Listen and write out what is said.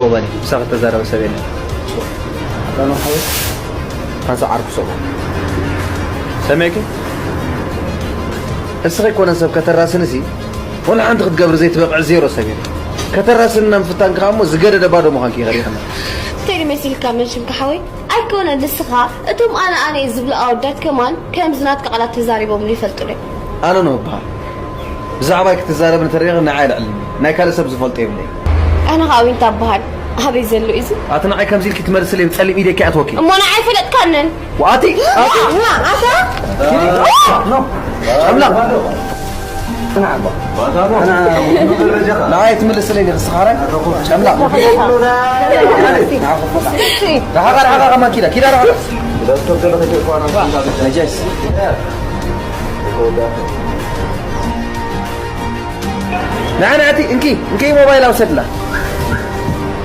ጎባኒ፣ ምሳኺ ተዛረበ ሰብ የለን። ኣዳኖ ሓወይ፣ ኣንሳ ዓርኩ ሰብኡ። ሰሚዕኪ? እስኺ ኣይኮነን ሰብ ከተራስንሲ፣ ወላ ሓንቲ ክትገብሪ ዘይትበቕዕ ዜሮ ሰብ የለን። ከተራስንና ምፍታንኪ ከኣ እሞ ዝገደደ ባዶ ምዃንኪ ይኸሪኽና። እንታይ መሲልካ መን ሽምካ ሓወይ? ኣይኮነን ንስኻ፣ እቶም ኣነ ኣነ ዝብሉ ኣወዳት ከማን ከምዚ ናትካ ቃላት ተዛሪቦምሉ ይፈልጡ ዶ? ኣነ ነው እበሃል። ብዛዕባይ ክትዛረብ እንተሪኢኺ ንዓይ ኣልዕልኒ። ናይ ካልእ ሰብ ዝፈልጦ የብለይ። ኣነ ኸኣ ዊንታ እበሃል። ኣበይ ዘሎ እዩ እዚ? ኣቲ ንዓይ ከምዚ ኢልኪ ትመልስለይ ብጸሊም ኢደኪ ኣትወኪ። እሞ ንዓይ ፈለጥካንን? ወኣቲ፣ ኣቲ። ዋ፣ ኣታ? ኣምላኽ። ንዓይ ትምልስለይ ዲኺ ስኻራይ? ጨምላቕ። ርሓቓ፣ ርሓቓ፣ ከማን ኪዳ፣ ኪዳ፣ ርሓቓ። ነጃስ። ንዓ፣ ንዕቲ፣ እንኪ፣ እንኪ ሞባይል ኣውሰድላ።